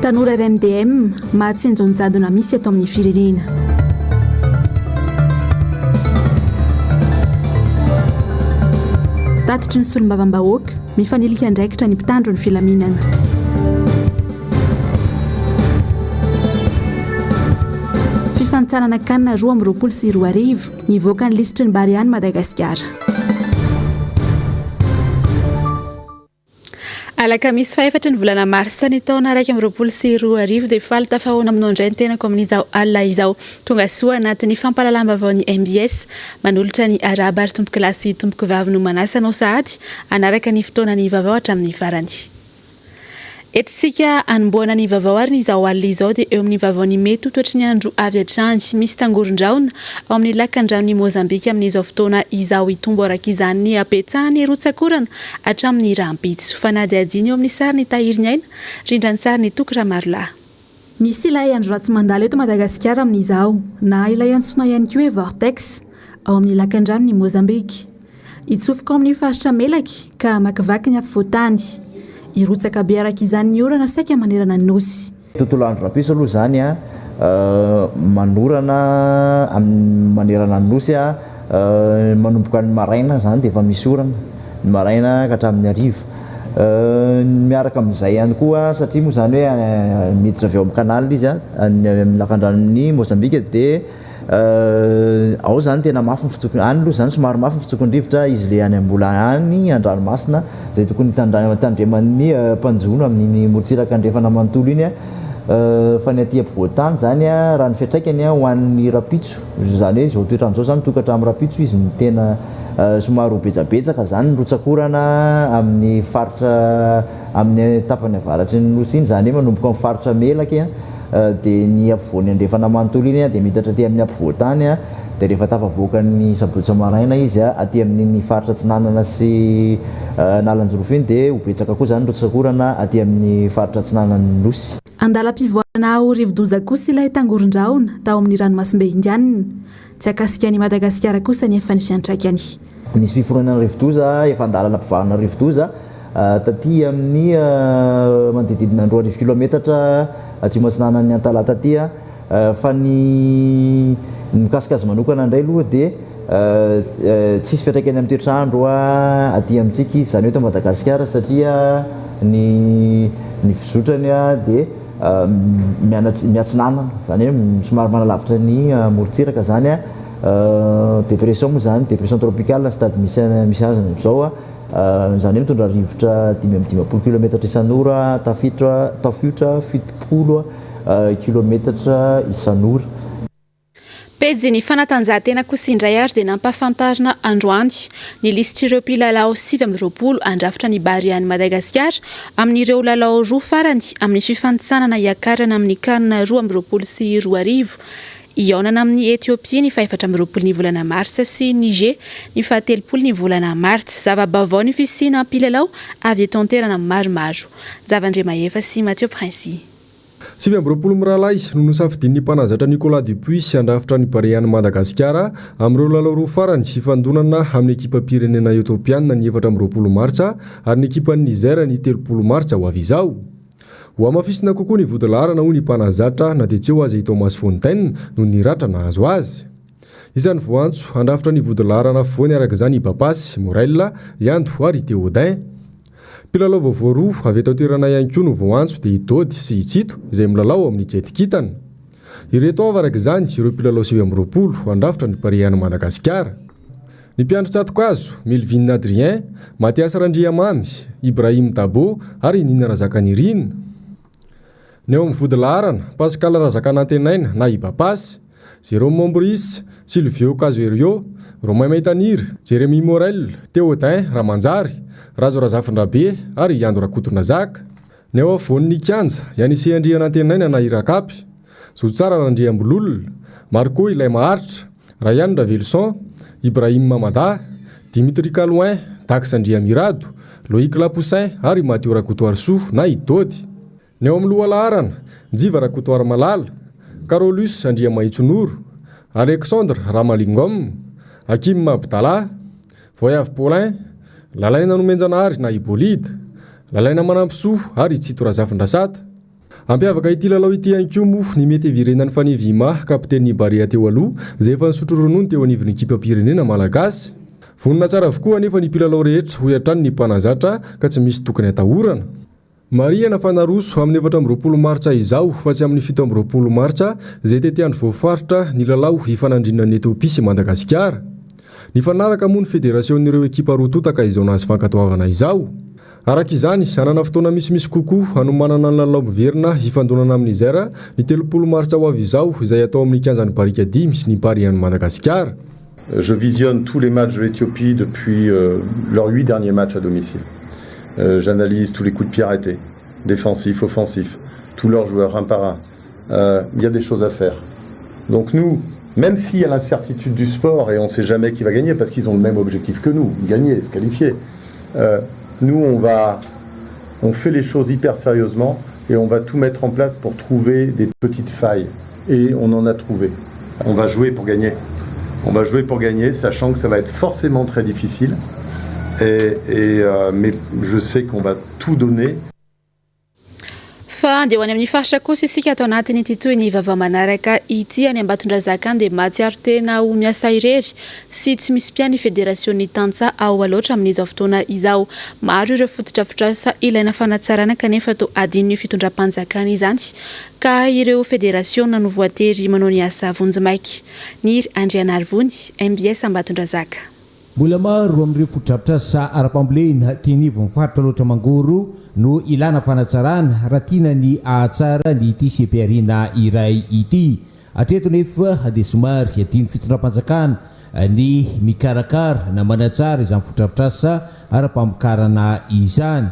Tanora RMDM, mahatsinjo ny jadona misy eto amin'ny firenena. Tatitry ny solombavambahoaka, mifanilika andraikitra ny mpitandro ny filaminana. Fifanintsanana Can 2022, nivoaka ny lisitry ny Barea an'i Madagasikara. Alakamisy fahaefatry ny volana marsa ny taona 2021 dia faly tafahaona aminao indray ny tenako amin'izao alina izao. Tonga soa anatin'ny fampahalalam-baovaon'ny mbs. Manolotra ny arahaba ry tompokolahy sy tompokovavy no manasa anao sahady hanaraka ny fotoanan'ny vaovao hatramin'ny farany. Entintsika hanombohana ny vaovao ary ny izao alina izao dia eo amin'ny vaovaon'ny mety ho toetry ny andro avy hatrany. Misy tangoron-drahona ao amin'ny lakandranon'i Mozambika amin'izao fotoana izao. Hitombo araka izany ny habetsahan'ny rotsak'orana hatramin'ny rahampitso. Fanadihadiana eo amin'ny sarin'i Tahiriniaina, rindran-tsarin'i Toky Ramarolahy. Misy ilay andro ratsy mandalo eto Madagasikara amin'izao, na ilay antsoina ihany koa hoe vortex, ao amin'ny lakandranon'i Mozambika. Hitsofoka ao amin'ny faritra Melaky ka hamakivaky ny afovoan-tany. Hirotsaka be araka izany ny orana saika manerana ny Nosy. Tontolo andro rahampitso aloha izany manorana manerana ny Nosy. Manomboka ny maraina izany dia efa misy orana, ny maraina ka hatramin'ny hariva. Miaraka amin'izay ihany koa satria moa izany hoe miditra avy ao amin'ny canal izy, any amin'ny lakandranon'i Mozambika dia ao izany tena mafy ny fitsoky, any aloha izany somary mafy ny fitsoky ny rivotra, izy ilay any mbola any an-dranomasina izay tokony tandreman'ny mpanjono amin'iny morontsiraka andrefana manontolo iny. Fa ny aty ampovoan-tany izany raha ny fiantraikany ho an'ny rahampitso, izany hoe izao toetr'andro izao izany tonga hatramin'ny rahampitso izy no tena somary ho betsabetsaka izany ny rotsak'orana amin'ny faritra amin'ny tapany avaratry ny nosy iny, izany hoe manomboka amin'ny faritra Melaky dia ny afovoany andrefana manontolo iny dia miditra aty amin'ny ampovoan-tany dia rehefa tafavoaka ny sabotsy maraina izy aty amin'iny faritra atsinanana sy Analanjirofo iny dia ho betsaka koa izany ny rotsak'orana aty amin'ny faritra atsinanan'ny Nosy. Andalam-pivoarana ho rivodoza kosa ilay tangoron-drahona tao amin'ny ranomasimbe Indianina. Tsy hahakasika an'i Madagasikara kosa anefa ny fiantraikany. Nisy fiforonana rivodoza efa andalana mpivarina rivodoza taty amin'ny manodidididina ny 2000 kilometatra atsimo atsinanan'ny Antalaha taty. Fa ny mikasika azy manokana indray aloha dia tsisy fiantraikany amin'ny toetr'andro aty amintsika izy, izany hoe eto Madagasikara satria ny ny fizotrany dia miatsinanana, izany hoe somary manalavitra ny morontsiraka izany, dépression moa izany, dépression tropicale ny stade misy misy azy amin'izao, izany hoe mitondra rivotra 55 kilometatra isan'ora, tafiotra tafiotra 70 kilometatra isan'ora. Pejy ny fanatanjahantena kosa indray ary dia nampahafantarina androany ny lisitr'ireo mpilalao 29 handrafitra ny Barea an'i Madagasikara amin'ireo lalao roa farany amin'ny fifanintsanana hiakarana amin'ny Can 2022. Hihaonana amin'i Ethiopie ny faha-24 ny volana martsa sy Niger ny faha-30 ny volana martsa. Zava-baovao ny fisiana mpilalao avy eto an-toerana maromaro. Javandriamahefa sy Mathieu Princi. 29 mirahalahy no nosafidian'ny mpanazatra Nicolas Dupuis handrafitra ny Barean'i Madagasikara amin'ireo lalao roa farany hifandonana amin'ny ekipam-pirenena Etopiana ny 24 martsa ary ny ekipan'i Niger ny 30 martsa ho avy izao. Hohamafisina kokoa ny vodilaharana hoy ny mpanazatra na dia tsy eo aza i Thomas Fontaine noho ny ratra nahazo azy. Isan'ny voaantso handrafitra ny vodilaharana afovoany araka izany i Bapasy, Morel, Iando ary i Théodin. Mpilalao vaovao roa avy eto an-toerana ihany koa no voaantso dia i Dody sy i Tsito izay milalao ao amin'ny Jet Kintana. Ireto avy araka izany ireo mpilalao 29 handrafitra ny Barea an'i Madagasikara. Ny mpiandry tsato-kazo, Melvin Adrien, Mathias Randriamamy, Ibrahim Dabo ary i Nina Razakanirina. Ny ao amin'ny vodilaharana, Pascal Razakanantenaina na i Bapasy, Jérôme Mombris, Sylvio Caserio, Romain Maitaniry, Jérémie Morel, Théodin Ramanjary, Rajo Razafindrabe ary i Ando Rakotondrazaka. Ny ao afovoan'ny kianja, Yanise Andrianantenaina na i Rakapy, Zotsara Randriambololona, Marco Ilaimaharitra, Rayan Raveloson, Ibrahim Mamada, Dimitri Caloin, Dax Andriamirado, Loïc Lapoussin ary Mathieu Rakotoarisoa na i Dody. Ny ao amin'ny lohalaharana, Njiva Rakotoarimalala, Carolus Andriamahitsonoro, Alexandre Ramalingom, Hakim Abdallah, Voyavy Paulin, Lalaina Nomenjanahary na i Bolida, Lalaina Manampisoa ary i Tsito Razafindrasata. Hampiavaka ity lalao ity ihany koa moa ny mety hiverenan'i Faneva Ima, kapitenin'ny Barea teo aloha, izay efa nisotro ronono teo anivon'ny ekipam-pirenena malagasy. Vonona tsara avokoa anefa ny mpilalao rehetra, hoy hatrany ny mpanazatra, ka tsy misy tokony hatahorana. Marihana fa naroso amin'ny 24 martsa izao fa tsy amin'ny 27 martsa, izay tetiandro voafaritra, ny lalao hifanandrinan'i Ethiopie sy Madagasikara. Nifanaraka moa ny federasion'ireo ekipa roa tonta ka izao nahazo fankatoavana izao. Araka izany, hanana fotoana misimisy kokoa hanomanana ny lalao miverina hifandonana amin'i Niger ny 30 martsa ho avy izao izay hatao amin'ny kianjan'ny Barikadimy ny Barea-n'i Madagasikara. Je visionne tous les matchs de l'Éthiopie depuis leurs huit derniers matchs à domicile. J'analyse tous les coups de pied arrêtés, défensifs, offensifs, tous leurs joueurs un par un. Il y a des choses à faire. Donc nous, même s'il y a l'incertitude du sport et on ne sait jamais qui va gagner parce qu'ils ont le même objectif que nous, gagner, se qualifier. Nous, on va, on fait les choses hyper sérieusement et on va tout mettre en place pour trouver des petites failles. Et on en a trouvé. On va jouer pour gagner. On va jouer pour gagner, sachant que ça va être forcément très difficile. Et, et mais je sais qu'on va tout donner. Fa andeha ho any amin'ny faritra kosa isika ato anatin'ity toy ny vaovao manaraka ity. Any Ambatondrazaka any dia mahatsiaro tena ho miasa irery sy tsy misy mpiahy ny federasion'ny tantsaha ao Alaotra amin'izao fotoana izao. Maro ireo fotodrafitrasa ilaina fanatsarana kanefa toa adinon'ny fitondram-panjakana izany ka ireo federasiona no voatery manao ny asa vonjimaika. Niry Andrianarivony, mbs Ambatondrazaka. Mbola maro amin'ireo fotodrafitrasa ara-pambolena aty anivon'ny faritra Alaotra Mangoro no ilana fanatsarana raha tiana ny hahatsara ny ity seha-pihariana iray ity. Hatreto nefa dia somary adinon'ny fitondram-panjakana ny mikarakara na manatsara izany fotodrafitrasa ara-pamokarana izany.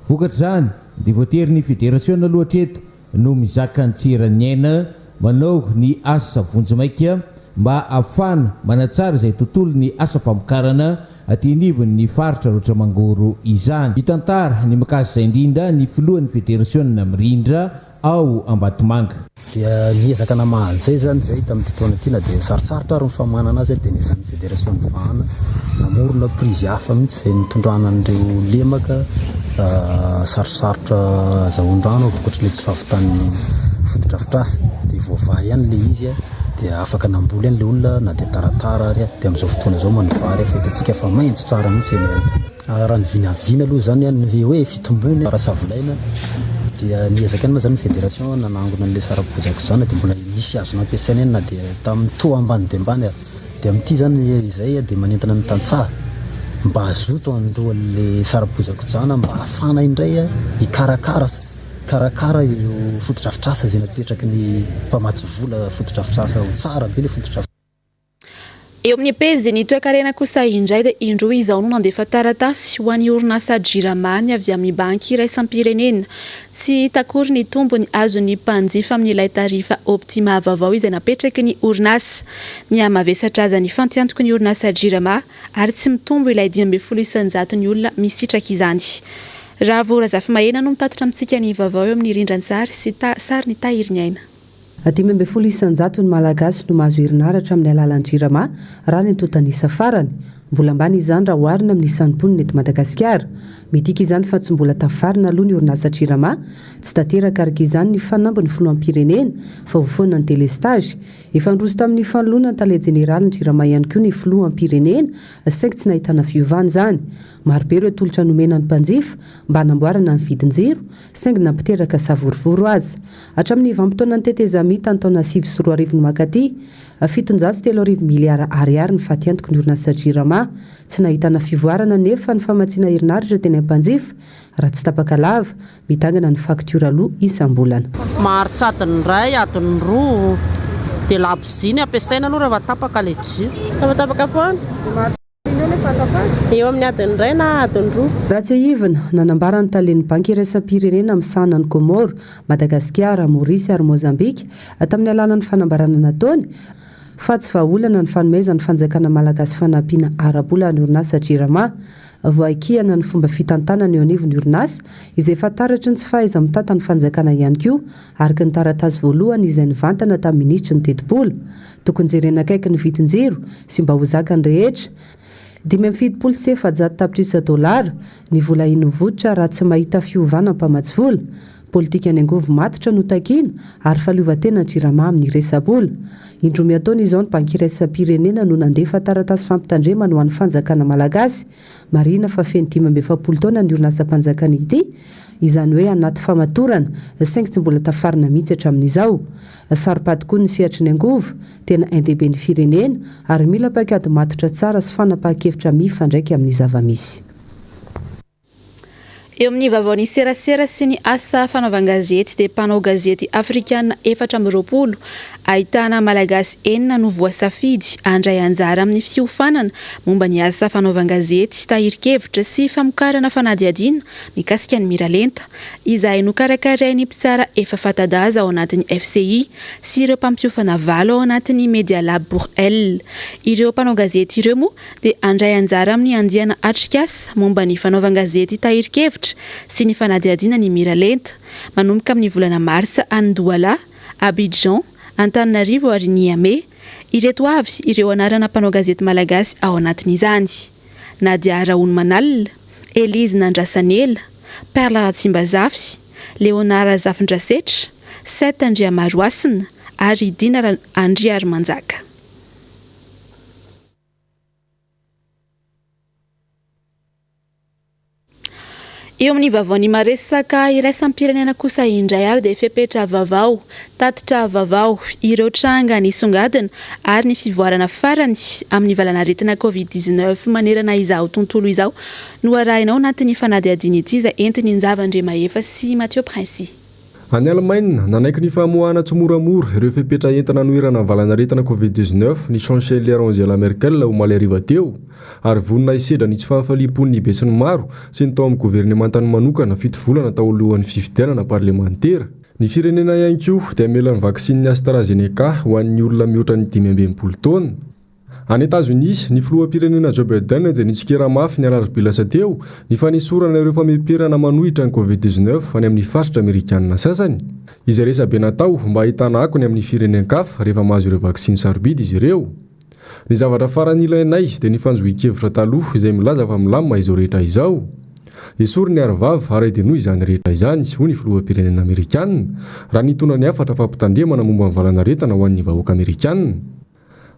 Vokatr'izany dia voatery ny federasiona aloha hatreto no mizaka ny tsy eran'ny aina manao ny asa vonjimaika mba hahafahana manatsara izay tontolon'ny asa famokarana aty anivon'ny faritra Alaotra Mangoro izany. Mitantara ny mikasika izay indrindra ny filohan'ny federasiona mirindra ao Ambatomanga. Dia niezaka namaha an'izay izany izahay tamin'ity taona ity na dia sarotsarotra ary ny famahanana azy dia niezahan'ny federasiona nivahana namorona prise hafa mihitsy izay nitondrana an'ireo lemaka Sarosarotra azahoan-drano vokatry ilay tsy fahavitan'ny fotodrafitrasa. Dia voavaha ihany ilay izy dia afaka namboly ihany ilay olona na dia taratara ary. Dia amin'izao fotoana izao moa ny vary efa hitantsika fa maitso tsara mihitsy eny an-toerana. Raha ny vinavina aloha izany ny hoe fitombony raha savolaina dia niezaka ihany moa izany ny fédération nanangona an'ilay sara-kojakojana dia mbola nisy azo nampiasaina ihany na dia tamin'ny taux ambany dia ambany ary. Dia amin'ity izany izay dia manentana ny tantsaha mba hazoto handoa an'ilay sara-kojakojana mba hahafahana indray hikarakara hikarakara ireo fotodrafitrasa izay napetraky ny mpamatsy vola fotodrafitrasa ho tsara be ilay fotodrafitrasa. Eo amin'ny pejin'ny toekarena kosa indray dia indroa izao no nandefa taratasy ho an'ny orinasa Jirama ny avy amin'ny Banky iraisam-pirenena. Tsy hita akory ny tombony azon'ny mpanjifa amin'ilay tarifa Optima vaovao izay napetraky ny orinasa. Mihamavesatra aza ny fantiantoky ny orinasa Jirama ary tsy mitombo ilay 15 isan-jaton'ny olona misitraka izany. Ravo Razafimahena no mitatitra amintsika ny vaovao eo amin'ny rindran-tsary sy sary ny Tahiriniaina. 15% ny Malagasy no mahazo herinaratra amin'ny alalan'ny Jirama, raha ny antontan'isa farany. Mbola ambany izany raha oharina amin'ny isan'ny mponina eto Madagasikara. Midika izany fa tsy mbola tafarina aloha ny orinasa Jirama. Tsy tanteraka araka izany ny fanambin'ny filoham-pirenena fa ho foana ny delestazy. Efa niroso tamin'ny fanoloana ny tale jeneralin'ny Jirama ihany koa ny filoham-pirenena saingy tsy nahitana fiovana izany. Marobe ireo tolotra nomena ny mpanjifa mba hanamboarana ny vidin-jiro saingy nampiteraka savorovoro aza. Hatramin'ny vanim-potoanan'ny tetezamita ny taona 2009 no mankaty, 3700 miliara ariary ny fatiantoky ny orinasa Jirama. Tsy nahitana fivoarana anefa ny famatsiana herinaratra teny am-panjifa raha tsy tapaka lava. Midangana ny faktiora aloa isam-bolana. Maharitra adiny iray, adiny roa, dia labozia ny ampiasaina aloha rehefa tapaka ilay jiro. Tapatapaka foana. Dia maharitra inona ilay fakafaka? Eo amin'ny adiny iray na adiny roa. Raha tsiahivina, nanambara ny talen'ny Banky iraisam-pirenena misahana an'i Kômôro, Madagasikara, Maorisy ary Mozambika, tamin'ny alalan'ny fanambarana nataony, fa tsy vahaolana ny fanomezan'ny fanjakana malagasy fanampiana ara-bola ny orinasa Jirama. Voakihana ny fomba fitantanana eo anivon'ny orinasa, izay efa taratry ny tsy fahaiza-mitantan'ny fanjakana ihany koa, araka ny taratasy voalohany izay nivantana tamin'ny minisitry ny tetibola. Tokony jerena akaiky ny vidin-jiro sy mba ho zakan'ny rehetra. 475 tapitrisa dolara ny vola hinovotra raha tsy mahita fiovana mpamatsy vola. Politikan'ny angovo matotra no takiana ary fahaleovantena Jirama amin'ny resa-bola. Indroa miataona izao ny Banky Iraisam-pirenena no nandefa taratasy fampitandremana ho an'ny fanjakana malagasy. Marihina fa feno 45 taona ny orinasam-panjakana ity, izany hoe anaty famatorana, saingy tsy mbola tafarina mihitsy hatramin'izao. Saro-pady koa ny sehatry ny angovo, tena ain-dehibe ny firenena ary mila paikady matotra tsara sy fanapahan-kevitra mifandraika amin'ny zava-misy. Eo amin'ny vaovaon'ny serasera sy ny asa fanaovan-gazety dia mpanao gazety afrikana 24 ahitana Malagasy enina no voasafidy handray anjara amin'ny fiofanana momba ny asa fanaovan-gazety, tahirin-kevitra sy famokarana fanadihadiana mikasika ny miralenta izay nokarakarain'ny mpitsara efa fata-daza ao anatin'ny FCI sy ireo mpampiofana valo ao anatin'ny Media Lab pour Elle. Ireo mpanao gazety ireo moa dia handray anjara amin'ny andiana atrikasa momba ny fanaovan-gazety tahirin-kevitra sy ny fanadihadiana ny miralenta, manomboka amin'ny volana marsa any Douala, Abidjan, Antananarivo ary Niamey. Ireto avy ireo anarana mpanao gazety malagasy ao anatin'izany. Nadia Rahonimanalina, Elise Nandrasanela, Perle Ratsimbazafy, Léonard Razafindrasetra, Seth Andriamarohasina ary Dina Andriarimanjaka. Eo amin'ny vaovaon'ny maresaka iraisam-pirenena kosa indray ary dia fepetra vaovao, tatitra vaovao, ireo tranga nisongadina ary ny fivoarana farany amin'ny valanaretina Covid 19 manerana izao tontolo izao no arahina ao anatin'ny fanadihadiana ity izay entin'i Njava Andriamahefa sy Mathieu Princi. Any Alemaina, nanaiky ny famoahana tsimoramora ireo fepetra entina hanoherana ny valanaretina Covid 19 ny Chancelière Angela Merkel omaly hariva teo, ary vonona hisedra ny tsy fahafaliam-pon'ny besinimaro sy ny tao amin'ny governemantany manokana fito volana taolohan'ny fifidianana parlemantera. Ny firenena ihany koa dia hamela ny vaksinin'ny AstraZeneca ho an'ny olona mihoatra ny 65 taona. Any Etazonia, ny filoham-pirenena Joe Biden dia nitsikera mafy ny alarobia lasa teo ny fanesorana ireo fameperana manohitra ny Covid 19 any amin'ny faritra amerikanina sasany, izay resabe natao mba hahitana akony amin'ny firenen-kafa rehefa mahazo ireo vaksiny sarobidy izy ireo. Ny zavatra farany ilainay dia ny fanjohian-kevitra taloha izay milaza fa milamina izao rehetra izao. Esory ny arovava ary adinoy izany rehetra izany, hoy ny filoham-pirenena amerikanina, raha nitondra ny hafatra fampitandremana momba ny valanaretina ho an'ny vahoaka amerikanina.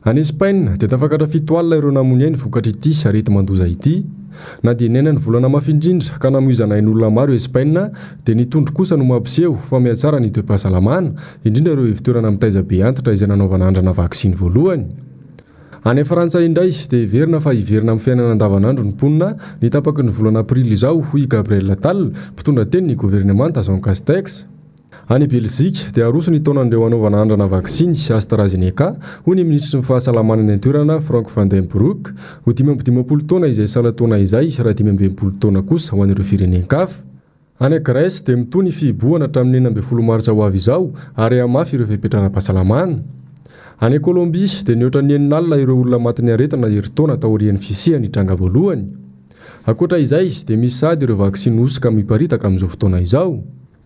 Any Espaina, dia tafakatra 70 ireo namoy ainy vokatr'ity areti-mandoza ity. Na dia niaina ny volana mafy indrindra ka namoizana ain'olona maro i Espaina, dia ny tondro kosa no mampiseho fa mihatsara ny toe-pahasalamana, indrindra ireo ivontoerana mitaiza be antitra izay nanaovana andrana vaksiny voalohany. Any Frantsa indray, dia heverina fa hiverina amin'ny fiainana andavanandro ny mponina ny tapaky ny volana aprily izao, hoy i Gabriel Attal, mpitondra tenin'ny governemanta Jean Castex. Any Belzika, dia aroso ny taonan'ireo hanaovana andrana vaksiny AstraZeneca, hoy ny minisitry ny fahasalamana any an-toerana, Frank Vandenbroucke. Ho 55 taona izay salan-taona izay, raha 65 taona kosa ho an'ireo firenen-kafa. Any Grèce, dia mitohy ny fihibohana hatramin'ny 16 martsa ho avy izao, ary hamafy ireo fepetra ara-pahasalamana. Any Colombie, dia nihoatra ny 60 ireo olona matin'ny aretina herintaona taorian'ny fisian'ny tranga voalohany. Ankoatra izay, dia misy sahady ireo vaksiny hosoka miparitaka amin'izao fotoana izao.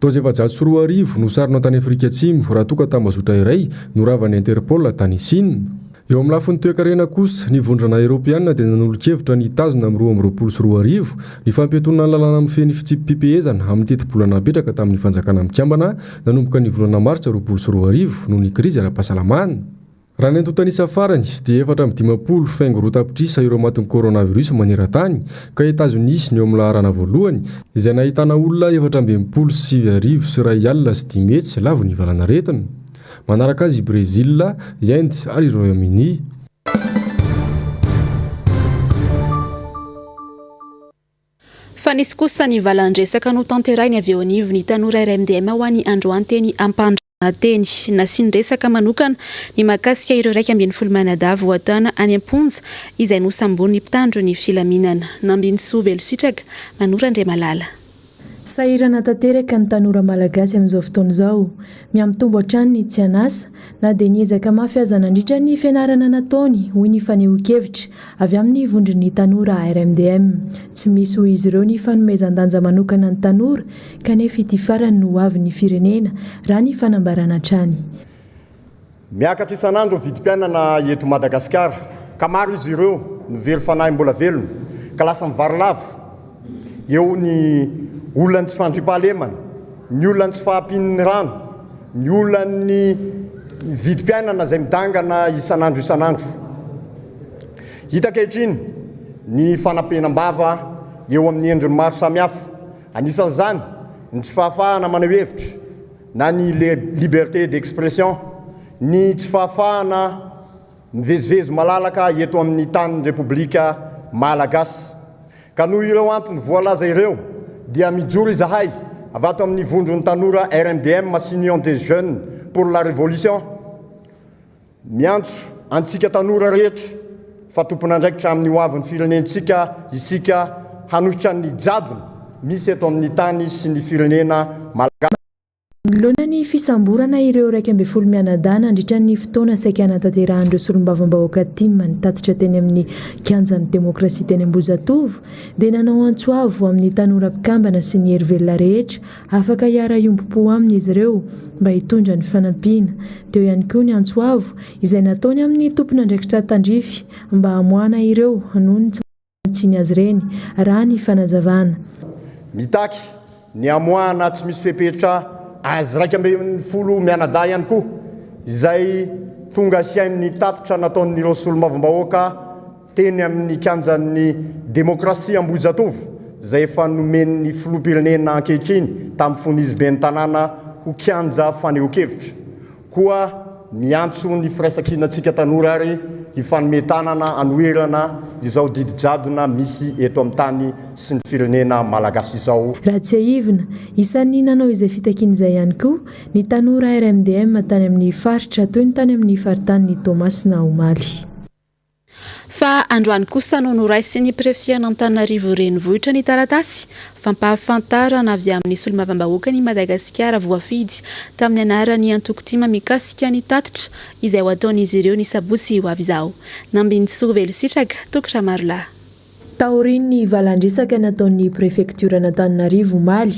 Dôzy 2400 no sarona tany Afrika Atsimo raha toa ka tambazotra iray no ravan'ny Interpol tany Sina. Eo amin'ny lafiny toekarena kosa, ny Vondrona Eoropeana dia nanolo-kevitra ny hitazona amin'ny 2022 ny fampiatoana ny lalàna mifehy ny fitsipi-pipehezana amin'ny tetibola napetraka tamin'ny Fanjakana Mikambana nanomboka ny volana martsa 2020 noho ny krizy ara-pahasalamana. Raha ny antontan'isa farany dia 54 faingo roa tapitrisa ireo matin'ny coronavirus maneran-tany, ka Etazonia no eo amin'ny laharana voalohany, izay nahitana olona 1064 1061 lavon'ny valanaretina. Manaraka azy i Brezila, i Inde ary i Royaume-Uni. Fa nisy kosa ny valan-dresaka notanterahiny avy eo anivon'ny tanora RMDM ho an'ny androany teny Ampandriana. Teny nasiany resaka manokana ny mahakasika ireo 11 mianadahy voatana any am-ponja izay nosamborin'ny mpitandro ny filaminana. Nambinintsoa Velositraka, Manoro Andriamalala. Sahirana tanteraka ny tanora malagasy amin'izao fotoana izao. Mihamitombo hatrany ny tsy an'asa, na dia niezaka mafy aza nandritra ny fianarana nataony, hoy ny fanehoan-kevitra avy amin'ny vondron'ny tanora RMDM. Tsy misy hoy izy ireo ny fanomezan-danja manokana ny tanora kanefa ity farany no hoavin'ny firenena, raha ny fanambarana hatrany. Miakatra isan'andro ny vidim-piainana eto Madagasikara ka maro izy ireo no very fanahy mbola velona ka lasa mivarilavo. Eo ny olan'ny tsy fandriampahalemana, ny olan'ny tsy fahampian'ny rano, ny olan'ny vidim-piainana izay midangana isan'andro isan'andro. Hita ankehitriny ny fanampenam-bava eo amin'ny endriny maro samihafa. Anisan'izany ny tsy fahafahana maneho hevitra na ny liberté d'expression, ny tsy fahafahana mivezivezy malalaka eto amin'ny tanin'ny Repoblika Malagasy. Ka noho ireo antony voalaza ireo dia mijoro izahay avy ato amin'ny vondron'ny tanora RMDM sy Union des Jeunes pour la Révolution, Miantso antsika tanora rehetra fa tompon'andraikitra amin'ny ho avin'ny firenentsika isika hanohitra ny jadona misy eto amin'ny tany sy ny firenena Malagasy. Manoloana ny fisamborana ireo 11 mianadahy nandritra ny fotoana saika hanatanterahan'ireo solombavambahoaka tim ny tatitra teny amin'ny kianjan'ny demokrasia teny Ambohijatovo dia nanao antso avo amin'ny tanora mpikambana sy ny hery velona rehetra Afaka hiara-hiombom-po aminy izy ireo mba hitondra ny fanampiana. Teo ihany koa ny antso avo izay nataony amin'ny tompon'andraikitra tandrify mba hamoahana ireo noho ny tsy manan-tsiny azy ireny, raha ny fanazavana. Mitaky ny hamoahana tsy misy fepetra azy 11 mianadahy ihany koa izay tonga hihaino ny tatitra nataon'ireo solombavambahoaka teny amin'ny kianjan'ny Demokrasia Ambohijatovo, izay efa nomen'ny filoham-pirenena ankehitriny tamin'ny fony izy ben'ny tanàna ho kianja fanehoan-kevitra. Koa miantso ny firaisankinantsika tanora ary hifanome tanana hanoherana izao didy jadona misy eto amin'ny tany sy ny firenena malagasy izao. Raha tsiahivina, isan'ny nanao izay fitakiana izay ihany koa ny tanora RMDM tany amin'ny faritra toy ny tany amin'ny faritanin'i Toamasina omaly. Fa androany kosa no noraisin'ny Prefet-an'Antananarivo Renivohitra ny taratasy fampahafantarana avy amin'ny solombavambahoakan'i Madagasikara voafidy tamin'ny anaran'ny antoko tim mikasika ny tatitra izay ho ataon'izy ireo ny sabotsy ho avy izao. Nambinintsoa Velositraka, Toky Ramarolahy. Taorian'ny valan-dresaka nataon'ny prefektioran'Antananarivo omaly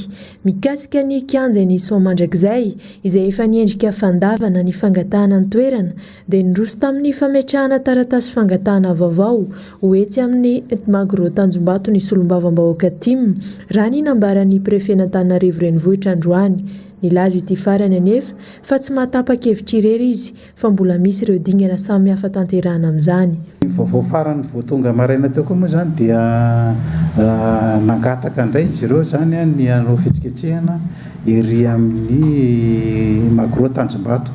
mikasika ny kianja eny Soamandrakizay izay efa niendrika fandavana ny fangatahana ny toerana dia niroso tamin'ny fametrahana taratasy fangatahana vaovao ho etsy amin'ny Magro Tanjombato ny solombavambahoaka tim raha ny nambaran'ny prefen'Antananarivo Renivohitra androany. Nilaza ity farany anefa fa tsy mahatapa-kevitra irery izy fa mbola misy ireo dingana samihafa tanterahana amin'izany. Ny vaovao farany vao tonga maraina teo koa moa izany dia nangataka indray izy ireo izany ny hanao fihetsiketsehana ery amin'ny Magro Tanjombato.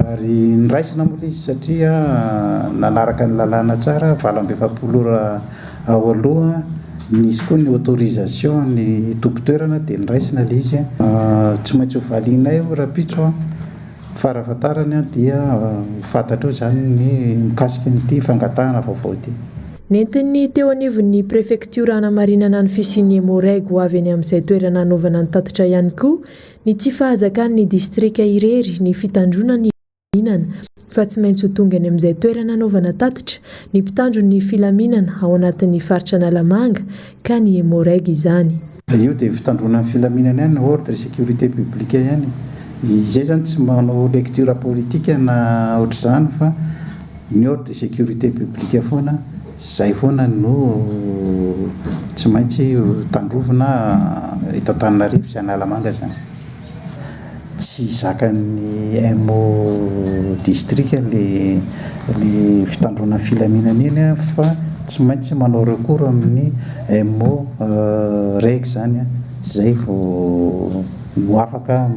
Ary noraisina moa ilay izy satria nanaraka ny lalàna tsara, 48 ora ao aloha, nisy koa ny autorisation ny tompon-toerana dia noraisina ilay izy. Tsy maintsy ho valianay io rahampitso. Farafahatarany dia ho fantatrao izany ny mikasika an'ity fangatahana vaovao ity. Nentin'ny teo anivon'ny prefektiora hanamarinana ny fisian'ny Emmo-Reg ho avy eny amin'izay toerana hanaovana ny tatitra ihany koa ny tsy fahazakan'ny distrika irery ny fitandroana ny filaminana fa tsy maintsy ho tonga eny amin'izay toerana hanaovana tatitra ny mpitandro ny filaminana ao anatin'ny faritra Analamanga ka ny Emmo-Reg izany. Io dia fitandroana ny filaminana ihany, ordre et sécurité publique ihany. Izay izany tsy manao lecture politique na ohatr'izany fa ny ordre et sécurité publique foana, izay foana no tsy maintsy tandrovina eto Antananarivo sy Analamanga izany. Tsy zakan'ny MO district le le fitandroana ny filaminana iny fa tsy maintsy manao recours amin'ny MO reg zany zay vao no afaka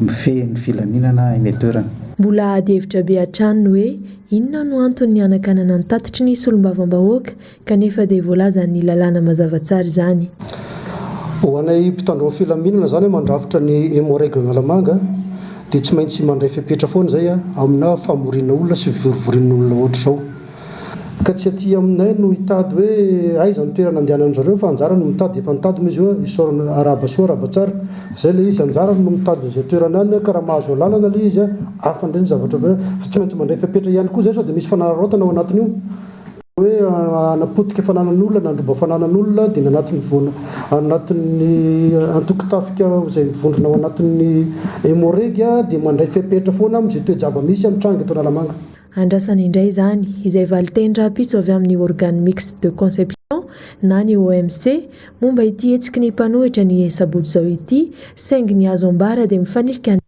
mifehy ny filaminana eny an-toerana. Mbola ady hevitra be hatrany ny hoe inona no antony hanakanana ny tatitry ny solombavambahoaka kanefa dia voalazan'ny lalàna mazava tsara izany. Ho anay mpitandro ny filaminana izany mandrafitra ny Emmo-Reg Analamanga. Dia tsy maintsy mandray fepetra foana izay amina famoriana olona sy fivorivorian'ny olona ohatr'izao. Ka tsy aty aminay no hitady hoe aiza ny toerana andehanan-dry zareo fa anjarany no mitady, efa nitady moa izy io, isaorana arahaba soa arahaba tsara, izay ilay izy, anjarany no mitady an'izay toerana any ka raha mahazo alalana ilay izy hafa indray ny zavatra avy eo fa tsy maintsy mandray fepetra ihany koa izay sao dia misy fanararaotana ao anatin'io. Hoe hanapotika fananan'olona, nandroba fananan'olona dia ny anatin'ny voana anatin'ny antokon-tafika izay mivondrona ao anatin'ny Emmo-Reg dia mandray fepetra foana amin'izay toe-java-misy mitranga eto Analamanga. Andrasana indray izany izay valinteny rahampitso avy amin'ny Organe Mixte de Conception na ny OMC momba ity hetsiky ny mpanohitra ny sabotsy izao ity saingy ny azo ambara dia mifanilika ny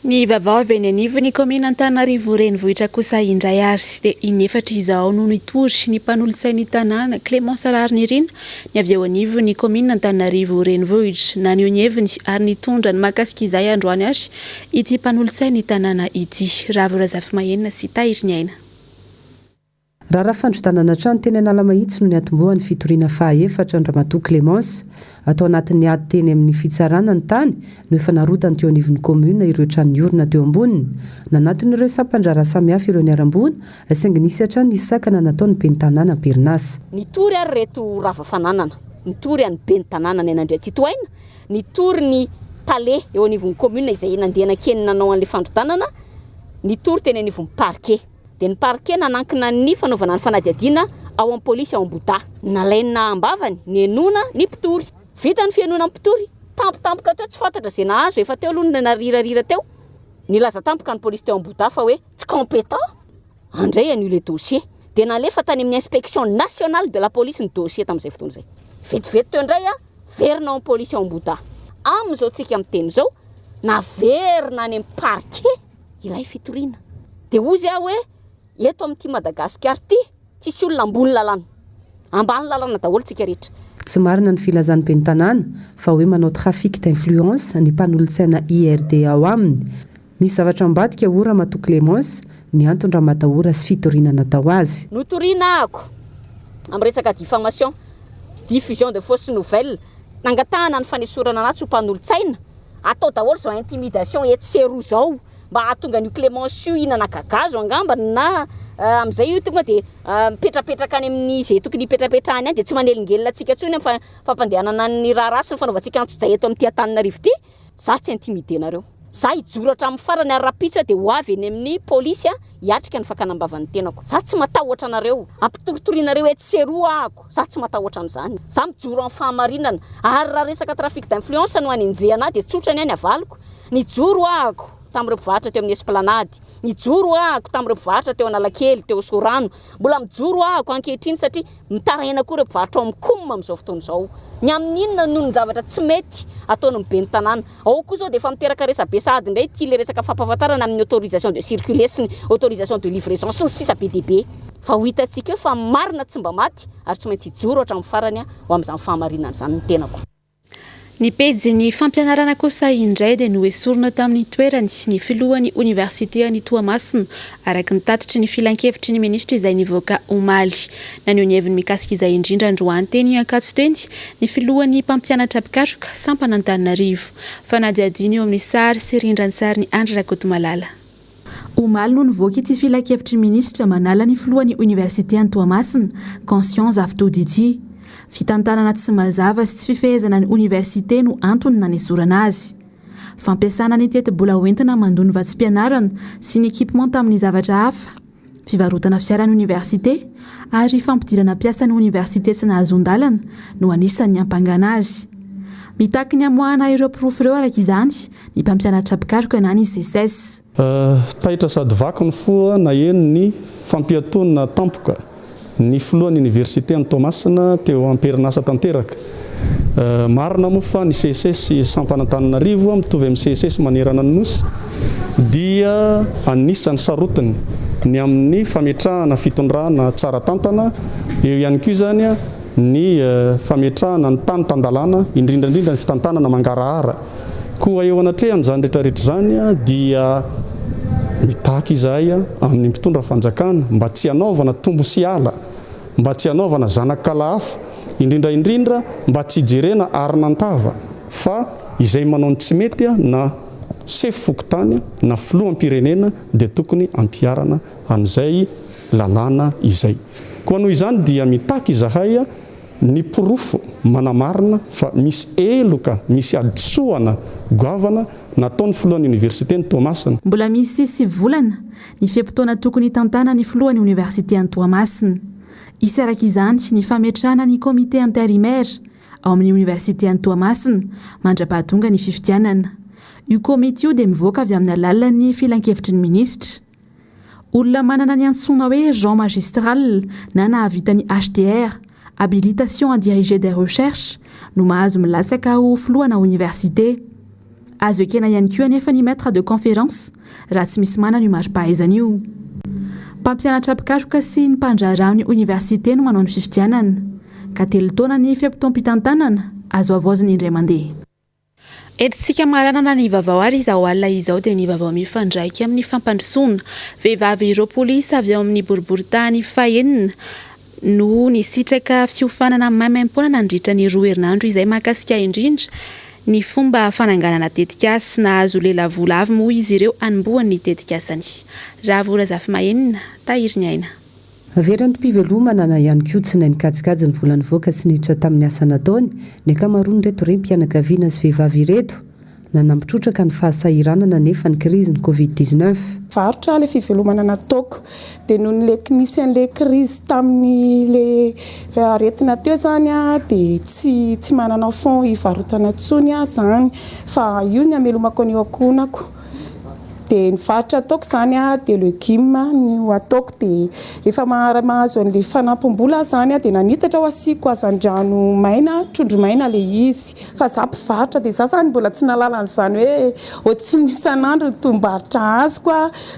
Ny vaovao avy eny anivon'ny kaominina Antananarivo renivohitra kosa indray ary dia in'efatra izao no nitory ny mpanolotsain'ny tanàna Clémence Raharinirina ny avy eo anivon'ny kaominina Antananarivo renivohitra. Naneho ny heviny ary nitondra ny mahakasika izay androany ary ity mpanolotsain'ny tanàna ity, Ravo Razafimahenina sy Tahiriniaina. Raharaha fandrodanana trano teny Analamahitsy no niatombohan'ny fitoriana faha-efatra an-dRamatoa Clémence. Atao anatin'ny ady teny amin'ny fitsarana ny tany no efa narodany teo anivon'ny kaominina ireo trano niorina teo amboniny. Nanatona ireo sampan-draharaha samihafa ireo niharam-boina saingy nisy hatrany ny sakana nataon'ny ben'ny tanàna am-perinasa. Nitory ary ireto rava fananana, nitory an'ny ben'ny tanàna ny an'Andriantsitohaina, nitory ny tale eo anivon'ny kaominina izay nandeha nankeny nanao an'ilay fandrodanana, nitory teny anivon'ny parquet. Dia ny parquet nanankina ny fanaovana ny fanadihadiana ao amin'ny polisy ao Ambohidahy. Nalaina am-bavany, nihenoana ny mpitory. Vita ny fihenoana ny mpitory, tampotampoka teo tsy fantatra izay nahazo, efa teo aloha ny narirarira teo, nilaza tampoka ny polisy teo Ambohidahy fa hoe tsy compétent handray an'io ilay dossier. Dia nalefa tany amin'ny inspection nationale de la police ny dossier tamin'izay fotoana izay. Vetivety teo indray, verina ao amin'ny polisy ao Ambohidahy. Amin'izao tsika miteny izao, naverina any amin'ny parquet. ilay fitoriana. Dia hozy aho hoe eto amin'ity Madagasikara ity tsisy olona ambony lalàna. Ambany lalàna daholo tsika rehetra. Tsy marina ny filazan'ny ben'ny tanàna fa hoe manao trafic d'influence ny mpanolotsaina IRD ao aminy. Misy zavatra ambadika hoy Ramatoa Clémence ny antony ramatahora sy fitoriana natao azy. Notoriana ahako amin'ny resaka diffamation, diffusion de fausses nouvelles, nangatahana ny fanesorana anahy tsy ho mpanolotsaina. Atao daholo izao intimidation etsy sy eroa izao mba hahatonga an'io Clémence io hihinana gagazo angamba na amin'izay io tonga dia mipetrapetraka any amin'ny izay tokony hipetrapetrahany any dia tsy manelingelina antsika intsony amin'ny fampandehanana ny raharaha sy ny fanaovantsika antsojay eto amin'ity Antananarivo ity. Za tsy intimider-nareo. Za hijoro hatramin'ny farany ary rahampitso aho dia ho avy eny amin'ny polisy hiatrika ny fakana am-bava ny tenako. Za tsy matahotra anareo. Ampitorotorianareo etsy sy eroa ahako. Za tsy matahotra an'izany. Za mijoro amin'ny fahamarinana. Ary raha resaka trafic d'influence no anenjehana ahy dia tsotra ny ahy ny avaliko. Nijoro ahako tamin'ireo mpivarotra teo amin'ny Esplanade. Nijoro ahako tamin'ireo mpivarotra teo Analakely, teo Soarano. Mbola mijoro ahako ankehitriny satria mitaraina koa ireo mpivarotra ao amin'ny Coum amin'izao fotoana izao. Ny amin'ny inona noho ny zavatra tsy mety ataon'ny ben'ny tanàna. Ao koa izao dia efa miteraka resabe sahady indray ity ilay resaka fampahafantarana amin'ny autorisation de circuler sy ny autorisation de livraison sy ny sisa be dia be. Fa ho hitantsika eo fa ny marina tsy mba maty ary tsy maintsy hijoro hatramin'ny farany ho amin'izany fahamarinana izany ny tenako. Ny pejin'ny fampianarana kosa indray dia noesorina tamin'ny toerany ny filohan'ny oniversite any Toamasina, araka ny tatitry ny filankevitry ny minisitra izay nivoaka omaly. Naneho ny heviny mikasika izay indrindra androany teny Ankatso teny ny filohan'ny mpampianatra mpikatroka sampana Antananarivo. Fanadihadiana eo amin'ny sary sy rindran-tsarin'i Andry Rakotomalala. Omaly no nivoaka ity filankevitry ny minisitra manala ny filohan'ny oniversite any Toamasina, Conscient Zafitody ity. Fitantanana tsy mazava sy tsy fifehezana ny oniversite no antony nanesorana azy. Fampiasana ny tetibola hoentina mandoa ny vatsim-pianarana sy ny équipement tamin'ny zavatra hafa, fivarotana fiara ny oniversite ary fampidirana mpiasan'ny oniversite tsy nahazoan-dalana no anisan'ny niampangana azy. Mitaky ny hamoahana ireo porofo ireo araka izany ny mpampianatra mpikaroka na ny Seces. Taitra sady vaky ny fo naheno ny fampiatoana tampoka ny filohan'ny oniversite any Toamasina teo am-perinasa tanteraka. Marina moa fa ny Seces sampana Antananarivo mitovy amin'ny Seces manerana ny Nosy dia anisan'ny sarotiny ny amin'ny fametrahana fitondrana tsara tantana, eo ihany koa izany ny fametrahana ny tany tan-dalàna, indrindra indrindra ny fitantanana mangarahara. Koa eo anatrehan'izany rehetra rehetra izany dia mitaky izahay amin'ny mpitondra fanjakana mba tsy hanaovana tombo sy ala, mba tsy hanaovana zanak'ala hafa, indrindra indrindra mba tsy hijerena arina an-tava fa izay manao ny tsy mety na. sefo fokontany na filoham-pirenena dia tokony ampiharana an'izay lalàna izay. Koa noho izany dia mitaky izahay ny porofo manamarina fa misy heloka, misy hadisoana goavana nataon'ny filohan'ny oniversiten'i Toamasina. Mbola misy sivy volana ny fe-potoana tokony hitantanan'ny filohan'ny oniversite an'i Toamasina. Hisy araka izany ny fametrahana ny comité intérimaire ao amin'ny oniversite an'i Toamasina mandra-pahatonga ny fifidianana. Io komity io dia mivoaka avy amin'ny alalan'ny filankevitry ny minisitra. Olona manana ny antsoina hoe rang magistral na nahavita ny HDR, habilitation à diriger des recherches, no mahazo milatsaka ho filohana oniversite. Azo ekena ihany koa anefa ny maître de conférence raha tsy misy manana io mari-pahaizana io. Mpampianatra mpikaroka sy ny mpandraharaha amin'ny oniversite no manao ny fifidianana, ka telo taona ny fe-potoam-pitantanana, azo havaozina indray mandeha. Entintsika maranana ny vaovao ary izao alina izao dia ny vaovao mifandraika amin'ny fampandrosoana. Vehivavy 20 isa avy ao amin'ny boriborintany fahenina no nisitraka fiofanana maimaimpoana nandritra ny roa herinandro izay mahakasika indrindra ny fomba fananganana tetikasa. Nahazo lelavola avy moa izy ireo hanombohany ny tetikasany. Ravo Razafimahenina, Tahiry ny aina. Very antom-pivelomana na ihany koa tsy nahay nikajikajy ny vola nivoaka sy niditra tamin'ny asa nataony ny ankamaroan'ireto renim-pianakaviana sy vehivavy ireto. Nanampy trotraka ny fahasahiranana anefa ny krizin'ny Covid 19. Varotra ilay fivelomana nataoko. Dia noho ny le nisy an'ilay krizy tamin'ilay aretina teo izany dia tsy tsy manana fonds hivarotana intsony aho izany fa io ny hamelomako an'io ankohonako. Dia ny varotra ataoko izany dia legume no ataoko dia rehefa mahazo an'ilay fanampim-bola aho izany dia nanitatra aho asiako hazandrano maina, trondro maina ilay izy. Fa za mpivarotra dia za izany mbola tsy nahalala an'izany hoe ohatrinona isan'andro ny tombom-barotra azoko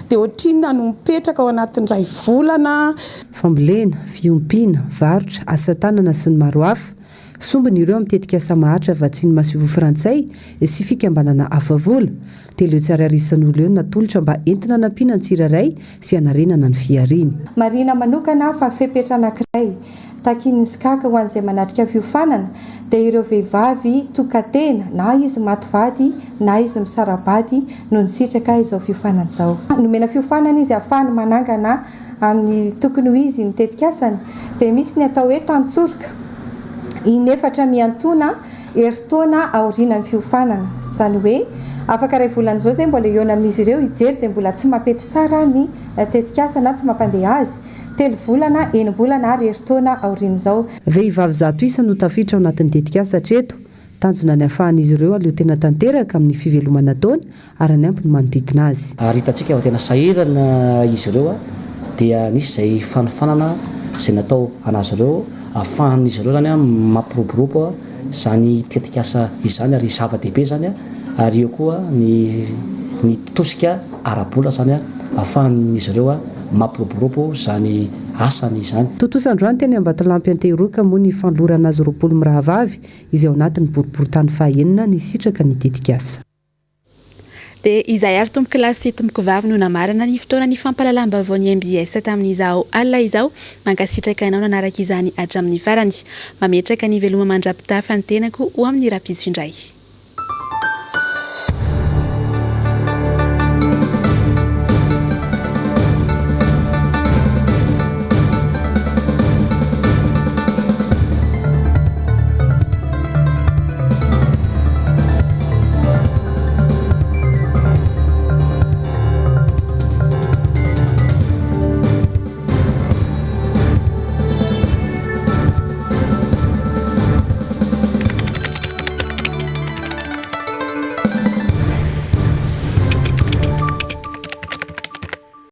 dia ohatrinona no mipetraka ao anatin'ny iray volana. Fambolena, fiompiana, varotra, asa tanana sy ny maro hafa. Sombiny ireo amin'ny tetikasa maharitra vatsian'ny masoivoho frantsay sy fikambanana hafa vola. 300 ariary isan'olona eo no natolotra mba entina hanampiana ny tsirairay sy hanarenana ny fihariany. Marihina manokana fa fepetra anankiray takian'ny SCAC ho an'izay manatrika fiofanana dia ireo vehivavy tokan-tena na izy maty vady na izy misara-bady no nisitraka izao fiofanana izao. Nomena fiofanana izy ahafahany manangana amin'ny tokony ho izy ny tetikasany dia misy ny atao hoe tantsoroka inefatra miantoana herintaona aorianan'ny fiofanana. Izany hoe afaka iray volana izao izay mbola hihaona amin'izy ireo hijery izay mbola tsy mampety tsara ny tetikasa na tsy mampandeha azy, telo volana, enim-bolana ary herintaona aorian'izao. Vehivavy 100 isa no tafiditra ao anatin'ny tetikasa hatreto. Tanjona ny hahafahan'izy ireo hahaleo tena tanteraka amin'ny fivelomana ataony ary hanampy ny manodidina azy. Ary hitantsika fa tena sahirana izy ireo dia nisy izay fanofanana izay natao an'azy ireo ahafahan'izy ireo izany mampiroborobo izany tetikasa izany ary zava-dehibe izany ary eo koa ny ny tosika ara-bola izany ahafahan'izy ireo mampiroborobo izany asany izany. Tontosa androany teny Ambatolampy Antehiroka moa ny fanolorana azy 20 mirahavavy izay ao anatin'ny boriborintany faha-enina nisitraka ny tetikasa. Dia izay ary tompokolahy sy tompokovavy no namarana ny fotoana ny fampahalalam-baovaon'ny mbs tamin'izao alina izao. Mankasitraka anao nanaraka izany hatramin'ny farany. Mametraka ny veloma mandra-pitafa ny tenako ho amin'ny rahampitso indray.